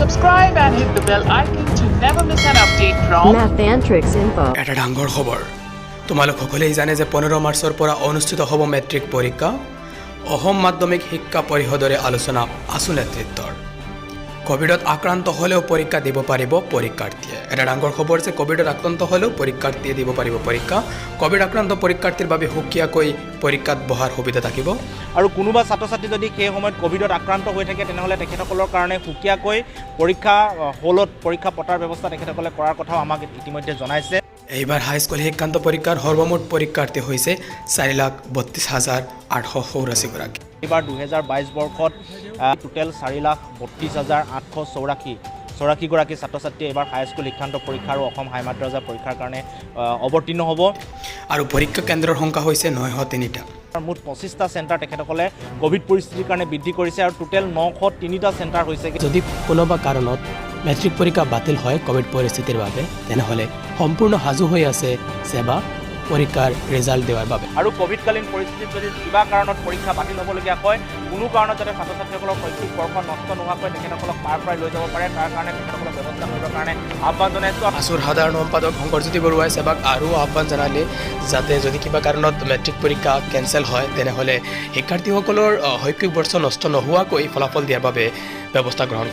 Subscribe and hit the bell icon to never miss an update from Mathantrix Info. এটা ডাঙৰ খবৰ। তোমালোক সকলোৱেই জানে যে 15 মাৰ্চৰ পৰা অনুষ্ঠিত হ'ব মেট্ৰিক পৰীক্ষা। অসম মাধ্যমিক শিক্ষা পৰিষদৰে আলোচনা আছু নেতৃত্বৰ। ক'ভিডত আক্ৰান্ত হ'লেও পৰীক্ষা দিব পাৰিব পৰীক্ষাৰ্থীয়ে। এটা ডাঙৰ খবৰ যে ক'ভিডত আক্ৰান্ত হ'লেও পৰীক্ষাৰ্থীয়ে দিব পাৰিব পৰীক্ষা। ক'ভিড আক্ৰান্ত পৰীক্ষাৰ্থীৰ বাবে সুকীয়াকৈ পৰীক্ষাত বহাৰ সুবিধা থাকিব। আৰু কোনোবা ছাত্ৰ ছাত্ৰী যদি সেই সময়ত ক'ভিডত আক্ৰান্ত হৈ থাকে, তেনেহ'লে তেখেতসকলৰ কাৰণে সুকীয়াকৈ পৰীক্ষা হলত পৰীক্ষা পতাৰ ব্যৱস্থা তেখেতসকলে কৰাৰ কথাও আমাক ইতিমধ্যে জনাইছে। এইবাৰ হাইস্কুল শিক্ষান্ত পৰীক্ষাৰ সৰ্বমুঠ পৰীক্ষাৰ্থী হৈছে 4,32,884গৰাকী। এইবাৰ 2022 বৰ্ষত টোটেল 4,32,884 84গৰাকী ছাত্ৰ ছাত্ৰীয়ে এইবাৰ হাইস্কুল শিক্ষান্ত পৰীক্ষা আৰু অসম হাই মাদ্ৰাজা পৰীক্ষাৰ কাৰণে অৱতীৰ্ণ হ'ব। আৰু পৰীক্ষা কেন্দ্ৰৰ সংখ্যা হৈছে 903টা। মুঠ 25টা চেণ্টাৰ তেখেতসকলে ক'ভিড পৰিস্থিতিৰ কাৰণে বৃদ্ধি কৰিছে আৰু টোটেল 903টা চেণ্টাৰ হৈছে। যদি কোনোবা কাৰণত মেট্ৰিক পৰীক্ষা বাতিল হয় ক'ভিড পৰিস্থিতিৰ বাবে, তেনেহ'লে সম্পূৰ্ণ সাজু হৈ আছে ছেবা পৰীক্ষাৰ ৰিজাল্ট দিয়াৰ বাবে। আৰু ক'ভিডকালীন পৰিস্থিতিত যদি কিবা কাৰণত পৰীক্ষা বাতিল হ'বলগীয়া হয়, কোনো কাৰণত যাতে ছাত্ৰ ছাত্ৰীসকলৰ শৈক্ষিক বৰ্ষ নষ্ট নোহোৱাকৈ তেখেতসকলক পাৰ কৰাই লৈ যাব পাৰে, তাৰ কাৰণে তেখেতসকলক ব্যৱস্থা কৰিবৰ কাৰণে আহ্বান জনাইছোঁ। আছুৰ সাধাৰণ সম্পাদক শংকৰজ্যোতি বৰুৱাই সেৱাক আৰু আহ্বান জনালে যাতে যদি কিবা কাৰণত মেট্ৰিক পৰীক্ষা কেঞ্চেল হয়, তেনেহ'লে শিক্ষাৰ্থীসকলৰ শৈক্ষিক বৰ্ষ নষ্ট নোহোৱাকৈ ফলাফল দিয়াৰ বাবে ব্যৱস্থা গ্ৰহণ